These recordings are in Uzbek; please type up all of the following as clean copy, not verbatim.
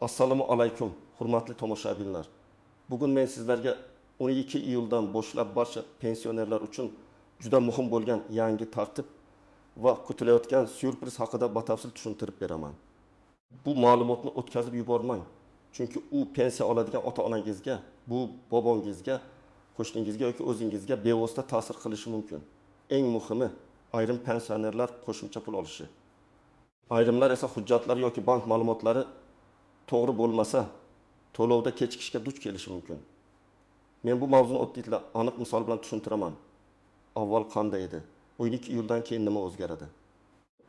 Assalomu alaykum, hurmatli tomoshabinlar. Bugun men sizlarga 12 iyuldan boshlab barcha pensionerlar uchun juda muhim bo'lgan yangi tartib va kutilayotgan syurpriz haqida batafsil tushuntirib beraman. Bu ma'lumotni o'tkazib yubormang, chunki u pensiya oladigan ota-onangizga, bu bobongizga, qo'shningizga yoki o'zingizga bevosita ta'sir qilishi mumkin. Eng muhimi, ayrim pensionerlar qo'shimcha pul olishi. Ayrimlar esa hujjatlar yoki bank ma'lumotlari to'g'ri bo'lmasa, to'lovda kechikishga duch kelishi mumkin. Men bu mavzuni oddiy aniq misol bilan tushuntiraman. Avval qanday edi? 12 iyuldan keyin nima o'zgaradi?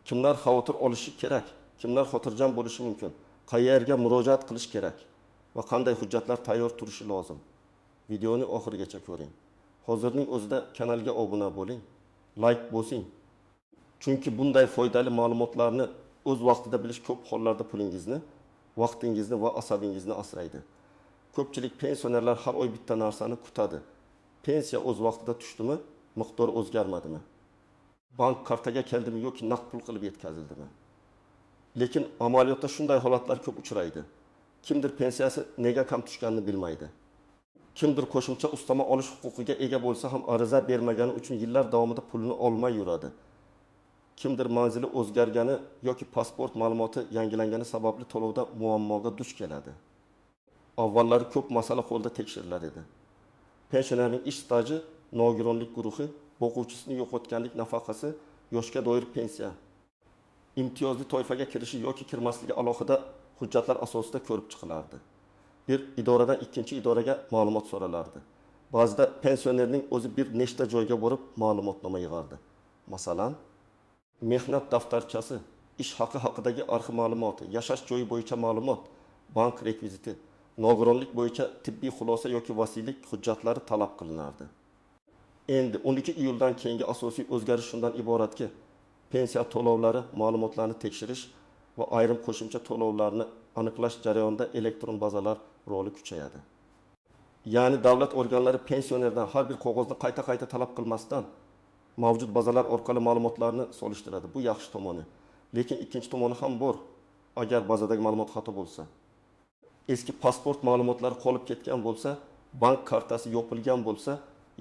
Kimlar xavotir olishi kerak? Kimlar xotirjam bo'lishi mumkin? Qayerga murojaat qilish kerak va qanday hujjatlar tayyor turishi lozim? Videoni oxirigacha ko'ring. Hozirning o'zida kanalga obuna bo'ling, like bosing. Chunki bunday foydali ma'lumotlarni o'z vaqtida bilish ko'p hollarda pulingizni, vaqtingizni va asabingizni asraydi. Ko'pchilik pensionerlar har oy bitta narsani kutadi. Pensiya o'z vaqtida tushdimi, miqdor o'zgarmadimi? Bank kartaga keldimi yoki naqd pul qilib yetkazildimi? Lekin amaliyotda shunday holatlar ko'p uchraydi. Kimdir pensiyasi nega kam tushganini bilmaydi. Kimdir qo'shimcha ustama olish huquqiga ega bo'lsa ham ariza bermagani uchun yillar davomida pulini olmay yuradi. Kimdir manzili o'zgargani yoki pasport ma'lumoti yangilangani sababli to'lovda muammoga duch keladi. Avvallari ko'p masala qo'lda tekshirilar edi. Pensionerning ish staji, nogironlik guruhi, boquvchisini yo'qotganlik nafaqasi, yoshga doir pensiya, imtiyozli toifaga kirishi yoki kirmasligi alohida hujjatlar asosida ko'rib chiqilardi. Bir idoradan ikkinchi idoraga ma'lumot so'ralardi. Ba'zida pensionerning o'zi bir nechta joyga borib ma'lumotnoma yig'ardi. Masalan, mehnat daftarchasi, ish haqi haqidagi arxiv ma'lumoti, yashash joyi bo'yicha ma'lumot, bank rekviziti, nogironlik bo'yicha tibbiy xulosa yoki vasiylik hujjatlari talab qilinardi. Endi 12 iyuldan keyingi asosiy o'zgarish shundan iboratki, pensiya to'lovlari ma'lumotlarini tekshirish va ayrim qo'shimcha to'lovlarni aniqlash jarayonida elektron bazalar roli kuchayadi. Ya'ni davlat organlari pensionerdan har bir qog'ozni qayta-qayta talab qilmasdan mavjud bazalar orqali ma'lumotlarni solishtiradi. Bu yaxshi tomoni. Lekin ikkinchi tomoni ham bor. Agar bazadagi ma'lumot xato bo'lsa, eski pasport ma'lumotlari qolib ketgan bo'lsa, bank kartasi yopilgan bo'lsa,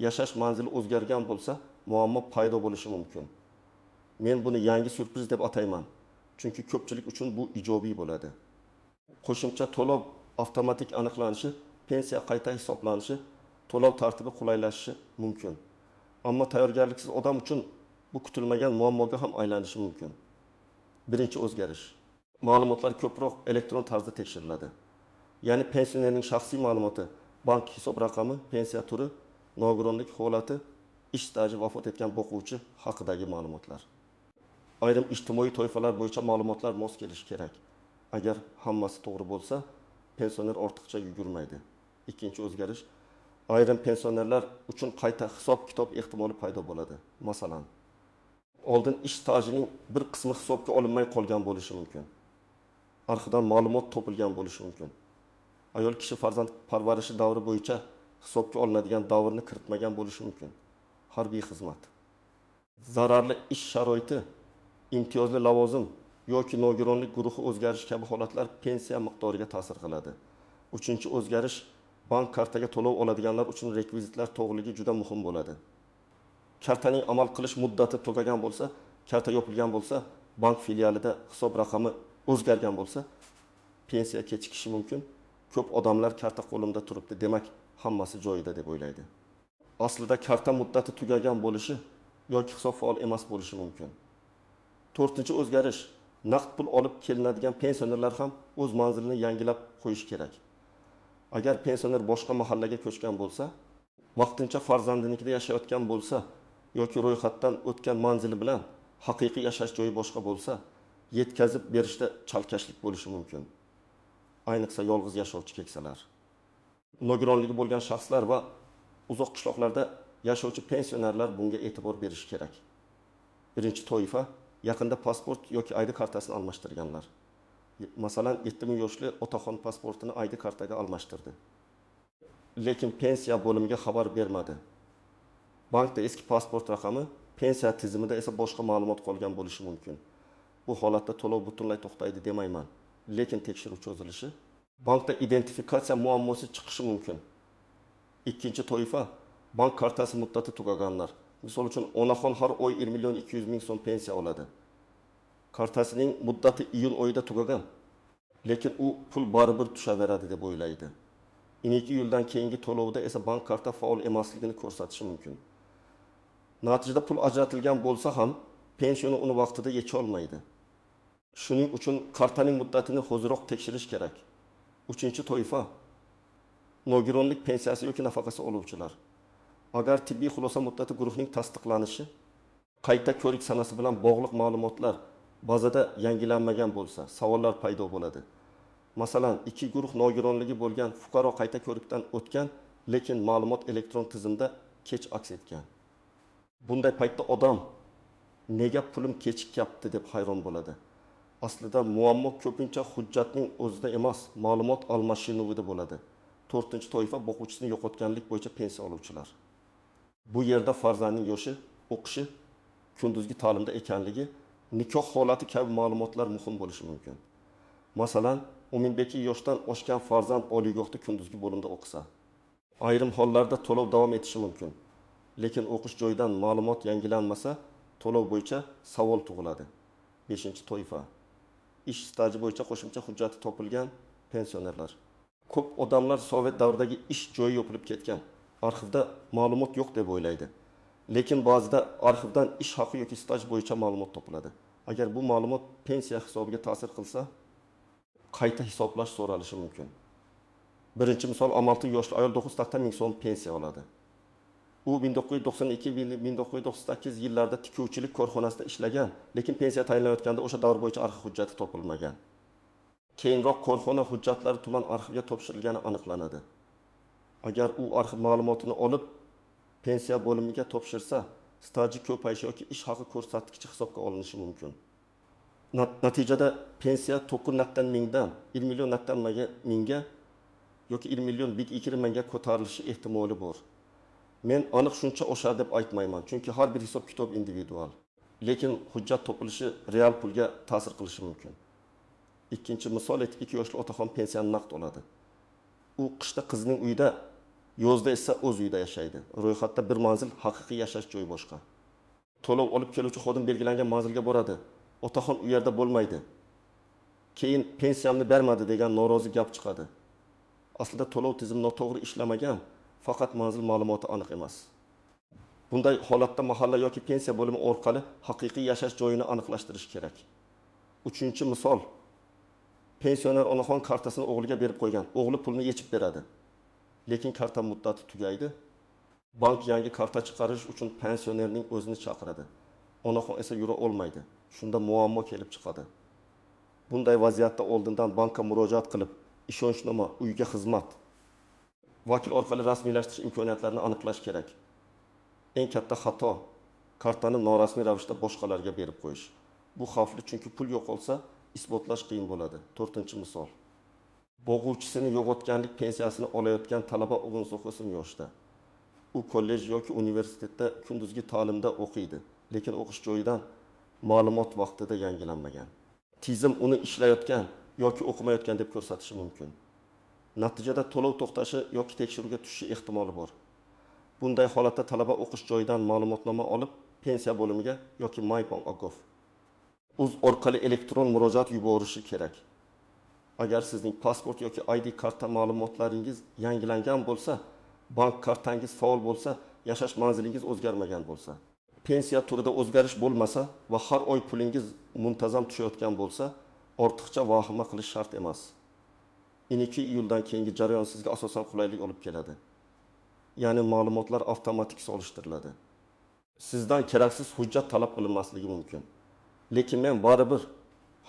yashash manzili o'zgargan bo'lsa, muammo paydo bo'lishi mumkin. Men buni yangi syurpriz deb atayman. Chunki ko'pchilik uchun bu ijobiy bo'ladi. Qo'shimcha to'lov avtomatik aniqlanishi, pensiya qayta hisoblanishi, to'lov tartibi qulaylashishi mumkin. Ammo tayyorgarliksiz odam uchun bu kutilmagan muammoga ham aylanishi mumkin. Birinchi o'zgarish. Ma'lumotlar ko'proq elektron tarzda tekshiriladi. Ya'ni pensionerning shaxsiy ma'lumoti, bank hisob raqami, pensiya turi, nogironlik holati, ish staji, vafot etgan boquvchi haqidagi ma'lumotlar. Ayrim ijtimoiy toifalar bo'yicha ma'lumotlar mos kelishi kerak. Agar hammasi to'g'ri bo'lsa, pensioner ortiqcha yugurmaydi. Ikkinchi o'zgarish, ayrim pensionerlar uchun qayta hisob-kitob ehtimoli paydo bo'ladi. Masalan, oldin ish stajining bir qismi hisobga olinmay qolgan bo'lishi mumkin. Arxivdan ma'lumot topilgan bo'lishi mumkin. Ayol kishi farzand parvarishi davri bo'yicha hisobga olinadigan davrni kiritmagan bo'lishi mumkin. Harbiy xizmat, zararli ish sharoiti, imtiyozli lavozim yoki nogironlik guruhi o'zgarishi kabi holatlar pensiya miqdoriga ta'sir qiladi. Uchinchi o'zgarish, bank kartaga to'lov oladiganlar uchun rekvizitlar to'g'riligi juda muhim bo'ladi. Kartaning amal qilish muddati tugagan bo'lsa, karta yopilgan bo'lsa, bank filialida hisob raqami o'zgargan bo'lsa, pensiya kechikishi mumkin. Ko'p odamlar karta qo'limda turibdi, demak hammasi joyida deb o'ylaydi. Aslida karta muddati tugagan bo'lishi yoki hisob faol emas bo'lishi mumkin. To'rtinchi o'zgarish, naqd pul olib kelinadigan pensionerlar ham o'z manzilini yangilab qo'yishi kerak. Agar pensioner boshqa mahallaga ko'chgan bo'lsa, vaqtincha farzandinikida yashayotgan bo'lsa yoki ro'yxatdan o'tgan manzili bilan haqiqiy yashash joyi boshqa bo'lsa, yetkazib berishda chalkashlik bo'lishi mumkin. Ayniqsa yolg'iz yashovchi keksalar, nogironligi bo'lgan shaxslar va uzoq qishloqlarda yashovchi pensionerlar bunga e'tibor berishi kerak. Birinchi toifa, yaqinda pasport yoki ID kartasini almashtirganlar. Masalan, 70 yoshli otaxon pasportini ID kartaga almashtirdi. Lekin pensiya bo'limiga xabar bermadi. Bankda eski pasport raqami, pensiya tizimida esa boshqa ma'lumot qolgan bo'lishi mumkin. Bu holatda to'lov butunlay to'xtaydi demayman, lekin tekshiruv cho'zilishi Bankda identifikatsiya muammosi chiqishi mumkin. Ikkinchi toifa bank kartasi muddati tugaganlar. Misol uchun, onaxon har oy 1 million 200 ming so'm pensiya oladi. Kartasining muddati iyun oyida tugagan, lekin u pul baribir tushaveradi deb o'ylaydi. 12 iyuldan keyingi to'lovda esa bank karta faol emasligini ko'rsatishi mumkin. Natijada pul ajratilgan bo'lsa ham pensioner uni vaqtida yecha olmaydi. Shuning uchun kartaning muddatini hoziroq tekshirish kerak. Uchinchi toifa nogironlik pensiyasi yoki nafaqasi oluvchilar. Agar tibbiy xulosa muddati guruhning tasdiqlanishi, qayta ko'rik sanasi bilan bog'liq ma'lumotlar bazada yangilanmagan bo'lsa, savollar paydo bo'ladi. Masalan, 2 guruh nogironligi bo'lgan fuqaro qayta ko'rikdan o'tgan, lekin ma'lumot elektron tizimda kech aks etgan. Bunday paytda odam nega pulim kechikyapti deb hayron bo'ladi. Aslida muammo ko'pincha hujjatning o'zida emas, ma'lumot almashinuvida bo'ladi. To'rtinchi toifa boquvchisini yo'qotganlik bo'yicha pensiya oluvchilar. Bu yerda farzandning yoshi, o'qishi, kunduzgi ta'limda ekanligi, nikoh holati kabi ma'lumotlar muhim bo'lishi mumkin. Masalan, 12 yoshdan oshgan farzand oliygohda kunduzgi bo'limda o'qisa, ayrim hollarda to'lov davom etishi mumkin. Lekin o'qish joyidan ma'lumot yangilanmasa, to'lov bo'yicha savol tug'iladi. 5-toifa ish staji bo'yicha qo'shimcha hujjati topilgan pensionerlar. Ko'p odamlar sovet davridagi ish joyi yopilib ketgan, arxivda ma'lumot yo'q deb o'ylaydi. Lekin ba'zida arxivdan ish haqi yoki staj bo'yicha ma'lumot topiladi. Agar bu ma'lumot pensiya hisobiga ta'sir qilsa, qayta hisoblash so'ralishi mumkin. Birinchi misol, 16 yoshli ayol 9 ming so'm pensiya oladi. U 1992-1998 yillarda tikuvchilik korxonasida ishlagan, lekin pensiya tayinlanayotganda o'sha davr bo'yicha arxiv hujjati topilmagan. Keyinroq korxona hujjatlari tuman arxivga topshirilgani aniqlanadi. Agar u arxiv ma'lumotini olib pensiya bo'limiga topshirsa, staji ko'payishi yoki ish haqi ko'rsatkichi hisobga olinishi mumkin. Natijada pensiya 9 mingdan 1 million mingga yoki 1 million 2 mingga ko'tarilishi ehtimoli bor. Men aniq shuncha oshar deb aytmayman, chunki har bir hisob-kitob individual. Lekin hujjat topilishi real pulga ta'sir qilishi mumkin. Ikkinchi misol, 2 yoshli otaxon pensiyani naqd oladi. U qishda qizining uyida, yozda esa o'z uyida yashaydi. Ro'yxatda bir manzil, haqiqiy yashash joyi boshqa. To'lov olib keluvchi xodim belgilangan manzilga boradi. Otaxon u yerda bo'lmaydi. Keyin pensiyamni bermadi degan norozi gap chiqadi. Aslida to'lov tizimi noto'g'ri ishlamagan, faqat manzil ma'lumoti aniq emas. Bunday holatda mahalla yoki pensiya bo'limi orqali haqiqiy yashash joyini aniqlashtirish kerak. Uchinchi misol, pensioner onaxon kartasini o'g'liga berib qo'ygan. O'g'li pulni yechib beradi. Lekin karta muddati tugaydi. Bank yangi karta chiqarish uchun pensionerning o'zini chaqiradi. Onaxon esa yura olmaydi. Shunda muammo kelib chiqadi. Bunday vaziyatda oldindan bankka murojaat qilib, ishonchnoma, uyga xizmat, vakil orqali rasmiylashtirish imkoniyatlarini aniqlash kerak. Eng katta xato kartani norasmiy ravishda boshqalarga berib qo'yish. Bu xavfli, chunki pul yo'qolsa isbotlash qiyin bo'ladi. To'rtinchi misol. Bo'g'uvchisini yo'qotganlik pensiyasini olayotgan talaba 19 yoshda. U kollej yoki universitetda kunduzgi ta'limda o'qiydi, lekin o'qish joyidan ma'lumot vaqtida yangilanmagan. Tizim uni ishlayotgan yoki o'qimayotgan deb ko'rsatishi mumkin. Natijada to'lov to'xtashi yoki tekshiruvga tushishi ehtimoli bor. Bunday holatda talaba o'qish joyidan ma'lumotnoma olib, pensiya bo'limiga yoki my.gov uz orqali elektron murojaat yuborishi kerak. Agar sizning pasport yoki ID karta ma'lumotlaringiz yangilangan bo'lsa, bank kartangiz faol bo'lsa, yashash manzilingiz o'zgarmagan bo'lsa, pensiya turida o'zgarish bo'lmasa va har oy pulingiz muntazam tushayotgan bo'lsa, ortiqcha vahima qilish shart emas. 2 iyuldan keyingi jarayon sizga asosan qulaylik olib keladi. Ya'ni ma'lumotlar avtomatik solishtiriladi. Sizdan keraksiz hujjat talab qilinmasligi mumkin. Lekin men baribir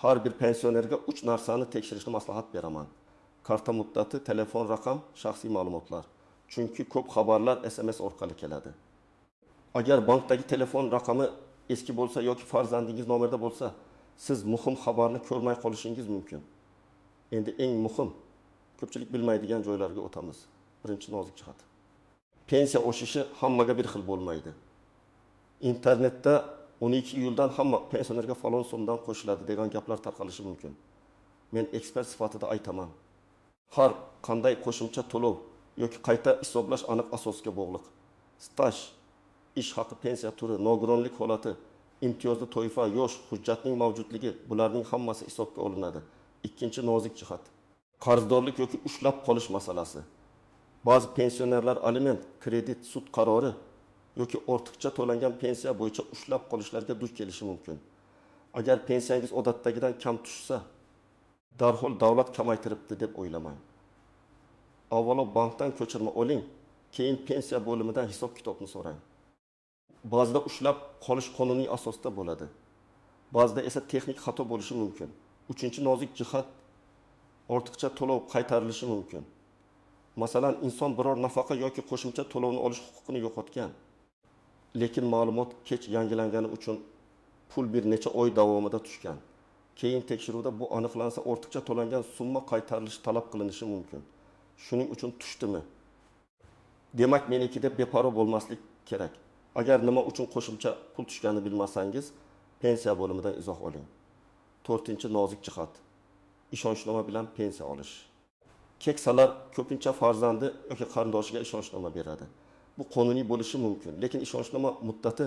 har bir pensionerga 3 narsani tekshirishni maslahat beraman. Karta muddati, telefon raqam, shaxsiy ma'lumotlar. Chunki ko'p xabarlar SMS orqali keladi. Agar bankdagi telefon raqami eski bo'lsa yoki farzandingiz nomerda bo'lsa, siz muhim xabarni ko'rmay qolishingiz mumkin. Endi eng muhim, ko'pchilik bilmaydigan joylarga o'tamiz. Birinchi nozik jihat. Pensiya oshishi hammaga bir xil bo'lmaydi. Internetda 12 iyuldan hamma pensionerga falon so'mdan qo'shiladi degan gaplar tarqalishi mumkin. Men ekspert sifatida aytaman. Har qanday qo'shimcha to'lov yoki qayta hisoblash aniq asosga bog'liq. Staj, ish haqi, pensiya turi, nogironlik holati, imtiyozli toifa, yosh, hujjatning mavjudligi, bularning hammasi hisobga olinadi. Ikkinchi nozik jihat: qarzdorlik yoki ushlab qolish masalasi. Ba'zi pensionerlar aliment, kredit, sud qarori yoki ortiqcha to'langan pensiya bo'yicha ushlab qolishlarga duch kelishi mumkin. Agar pensiyangiz odatdagidan kam tushsa, darhol davlat kamaytiribdi deb o'ylamang. Avvalo bankdan ko'chirma oling, keyin pensiya bo'limidan hisob kitobni so'rang. Ba'zida ushlab qolish qonuniy asosda bo'ladi. Ba'zida esa texnik xato bo'lishi mumkin. Uchinchi nozik jihat: ortiqcha to'lov qaytarilishi mumkin. Masalan, inson biror nafaqa yoki qo'shimcha to'lovni olish huquqini yo'qotgan, lekin ma'lumot kech yangilangani uchun pul bir necha oy davomida tushgan. Keyin tekshiruvda bu aniqlansa, ortiqcha to'langan summa qaytarilishi talab qilinishi mumkin. Shuning uchun tushdimi, demak meniki deb beparvo bo'lmaslik kerak. Agar nima uchun qo'shimcha pul tushganini bilmasangiz, pensiya bo'limidan izoh oling. To'rtinchi nozik jihat: ishonchnoma bilan pensiya olish. Keksalar ko'pincha farzandi yoki qarindoshiga ishonchnoma beradi. Bu qonuniy bo'lishi mumkin, lekin ishonchnoma muddati,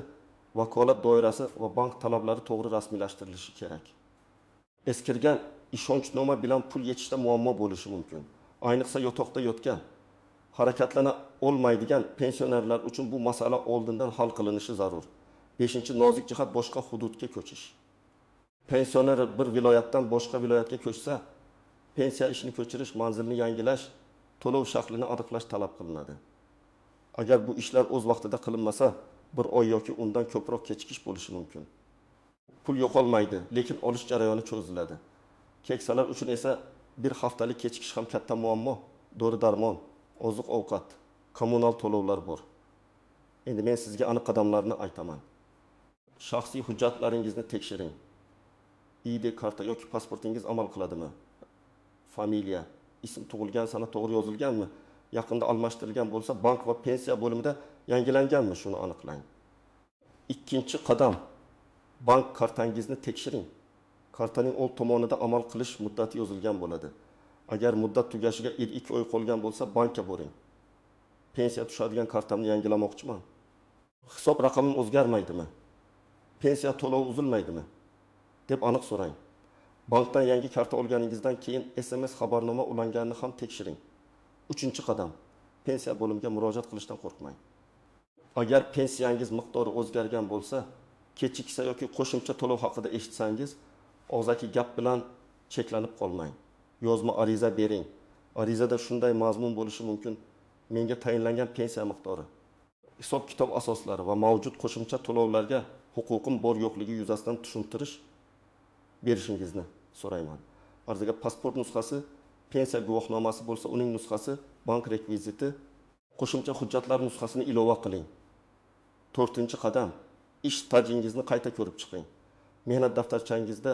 vakolat doirasi va bank talablari to'g'ri rasmiylashtirilishi kerak. Eskirgan ishonchnoma bilan pul yechishda muammo bo'lishi mumkin. Ayniqsa yotoqda yotgan, harakatlana olmaydigan pensionerlar uchun bu masala oldindan hal qilinishi zarur. Beshinchi nozik jihat: boshqa hududga ko'chish. Pensioner bir viloyatdan boshqa viloyatga ko'chsa, pensiya ishini ko'chirish, manzilni yangilash, to'lov shaklini aniqlash talab qilinadi. Agar bu ishlar o'z vaqtida qilinmasa, bir oy yoki undan ko'proq kechikish bo'lishi mumkin. Pul yo'qolmaydi, lekin olish jarayoni cho'ziladi. Keksalar uchun esa bir haftalik kechikish ham katta muammo. Dori-darmon, oziq-ovqat, kommunal to'lovlar bor. Endi men sizga aniq qadamlarni aytaman. Shaxsiy hujjatlaringizni tekshiring. ID karta yoki pasportingiz amal qiladimi? Familiya, ism, tug'ilgan sana to'g'ri yozilganmi? Yaqinda almashtirilgan bo'lsa, bank va pensiya bo'limida yangilanganmi? Shuni aniqlang. Ikkinchi qadam: bank kartangizni tekshiring. Kartaning old tomonida amal qilish muddati yozilgan bo'ladi. Agar muddat tugashiga 1-2 oy qolgan bo'lsa, bankka boring. Pensiya tushadigan kartamni yangilamoqchiman. Hisob raqamim o'zgarmaydimi? Pensiya to'lovi uzilmaydimi? Deb aniq so'rang. Bankdan yangi karta olganingizdan keyin SMS xabarnoma ulanganini ham tekshiring. Uchinchi qadam: pensiya bo'limiga murojaat qilishdan qo'rqmang. Agar pensiyangiz miqdori o'zgargan bo'lsa, kechiksa yoki qo'shimcha to'lov haqida eshitsangiz, og'zaki gap bilan cheklanib qolmang. Yozma ariza bering. Arizada shunday mazmun bo'lishi mumkin: menga tayinlangan pensiya miqdori, hisob kitob asoslari va mavjud qo'shimcha to'lovlarga huquqim bor yo'qligi yuzasidan tushuntirish berishingizni so'rayman. Arizaga pasport nusxasi, pensiya guvohnomasi bo'lsa uning nusxasi, bank rekviziti, qo'shimcha hujjatlar nusxasini ilova qiling. To'rtinchi qadam: ish stajingizni qayta ko'rib chiqing. Mehnat daftarchangizda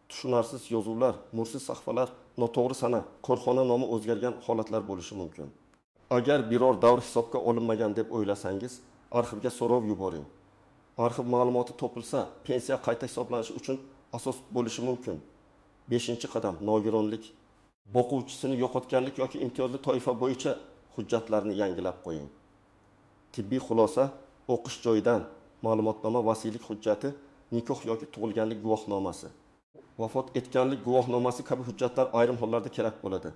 tushunarsiz yozuvlar, mursiz sahifalar, noto'g'ri sana, korxona nomi o'zgargan holatlar bo'lishi mumkin. Agar biror davr hisobga olinmagan deb o'ylasangiz, arxivga so'rov yuboring. Arxiv ma'lumoti topilsa, pensiya qayta hisoblanishi uchun asos bo'lishi mumkin. Beshinchi qadam: nogironlik, boquvchisini yo'qotganlik yoki imtiyozli toifa bo'yicha hujjatlarni yangilab qo'ying. Tibbiy xulosa, o'qish joyidan ma'lumotnoma, vasiylik hujjati, nikoh yoki tug'ilganlik guvohnomasi, vafot etganlik guvohnomasi kabi hujjatlar ayrim hollarda kerak bo'ladi.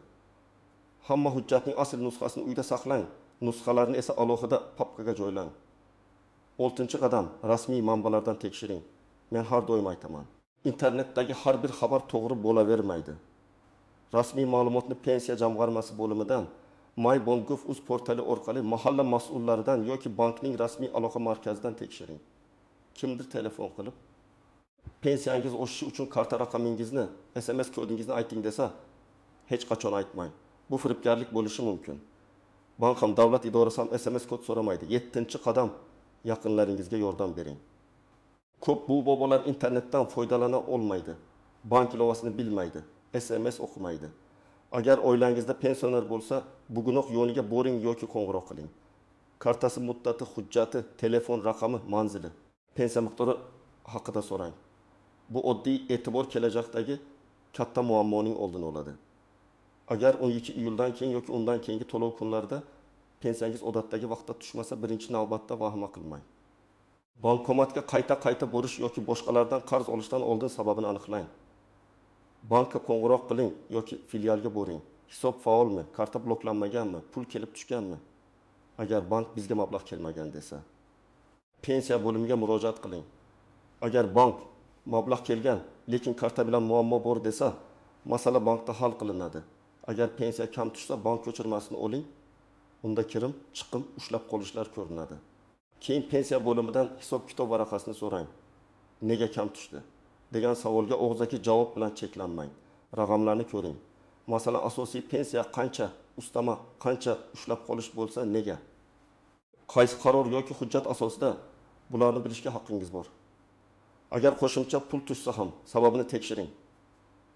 Hamma hujjatning asl nusxasini uyda saqlang, nusxalarni esa alohida papkaga joylang. Oltinchi qadam: rasmiy manbalardan tekshiring. Men har doim aytaman, internetdagi har bir xabar to'g'ri bo'lavermaydi. Rasmiy ma'lumotni pensiya jamg'armasi bo'limidan, my.gov.uz portali orqali, mahalla mas'ullaridan yoki bankning rasmiy aloqa markazidan tekshiring. Kimdir telefon qilib, pensiyangiz oshishi uchun karta raqamingizni, SMS kodingizni ayting desa, hech qachon aytmang. Bu firibgarlik bo'lishi mumkin. Bank ham, davlat idorasi ham SMS kod so'ramaydi. Yettinchi qadam: yaqinlaringizga yordam bering. Ko'p buvi bobolar internetdan foydalana olmaydi, bank ilovasini bilmaydi, SMS o'qimaydi. Agar oilangizda pensioner bo'lsa, bugunoq yoniga boring yoki qo'ng'iroq qiling. Kartasi muddati, hujjati, telefon raqami, manzili, pensiya miqdori haqida so'rang. Bu oddiy e'tibor kelajakdagi katta muammoning oldini oladi. Agar 12 iyuldan keyin yoki undan keyingi to'lov kunlarida pensiyangiz odatdagi vaqtda tushmasa, birinchi navbatda vahima qilmang. Bankomatga qayta-qayta borish yoki boshqalardan qarz olishdan oldin sababini aniqlang. Bankka qo'ng'iroq qiling yoki filialga boring. Hisob faolmi, karta bloklanmaganmi, pul kelib tushganmi? Agar bank bizga mablag' kelmagan desa, pensiya bo'limiga murojaat qiling. Agar bank mablag' kelgan, lekin karta bilan muammo bor desa, masala bankda hal qilinadi. Agar pensiya kam tushsa, bank ko'chirmasini oling. Unda kirim, chiqim, ushlab qolishlar ko'rinadi. Keyin pensiya bo'limidan hisob-kitob varaqasini so'rang. Nega kam tushdi degan savolga og'zaki javob bilan cheklanmang. Raqamlarni ko'ring. Masalan, asosiy pensiya qancha, ustama qancha, ushlab qolish bo'lsa nega? Qaysi qaror yoki hujjat asosida bularni bilishga haqqingiz bor. Agar qo'shimcha pul tushsa ham sababini tekshiring.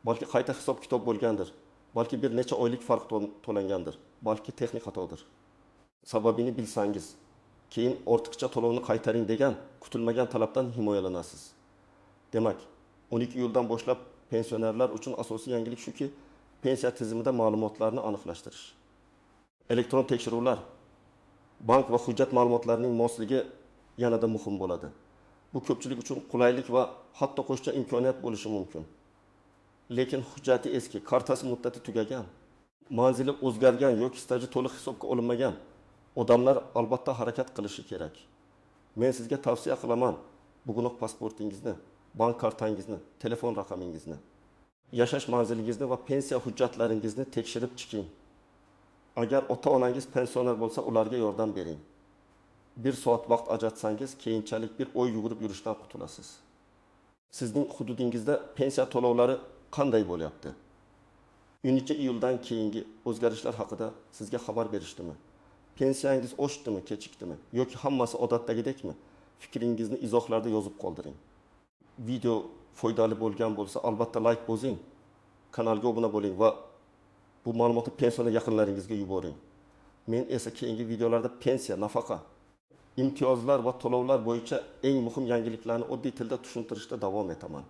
Balki qayta hisob-kitob bo'lgandir, balki bir necha oylik farq to'langandir, balki texnik xatodir. Sababini bilsangiz, keyin ortiqcha to'lovni qaytaring degan kutilmagan talabdan himoyalanasiz. Demak, 12 iyuldan boshlab pensionerlar uchun asosiy yangilik shuki, pensiya tizimida ma'lumotlarni aniqlashtirish. Elektron tekshiruvlar, bank va hujjat ma'lumotlarining mosligi yanada muhim bo'ladi. Bu ko'pchilik uchun qulaylik va hatto qo'shimcha imkoniyat bo'lishi mumkin. Lekin hujjati eski, kartasi muddati tugagan, manzili o'zgargan yoki staji to'liq hisobga olinmagan odamlar albatta harakat qilishi kerak. Men sizga tavsiya qilaman, bugunoq pasportingizni, bank kartangizni, telefon raqamingizni, yashash manzilingizni va pensiya hujjatlaringizni tekshirib chiqing. Agar ota-onangiz pensioner bo'lsa, ularga yordam bering. Bir soat vaqt ajratsangiz, keyinchalik bir oy yugurib yurishdan qutulasiz. Sizning hududingizda pensiya to'lovlari qanday bo'lyapti? 12 iyuldan keyingi o'zgarishlar haqida sizga xabar berishdimi? Pensiyangiz oshdimi, kechikdimi yoki hammasi odatdagidekmi? Fikringizni izohlarda yozib qoldiring. Video foydali bo'lgan bo'lsa, albatta like bosing, kanalga obuna bo'ling va bu ma'lumotni pensioner yaqinlaringizga yuboring. Men esa keyingi videolarda pensiya, nafaqa, imtiyozlar va to'lovlar bo'yicha eng muhim yangiliklarni oddiy tilda tushuntirishda davom etaman.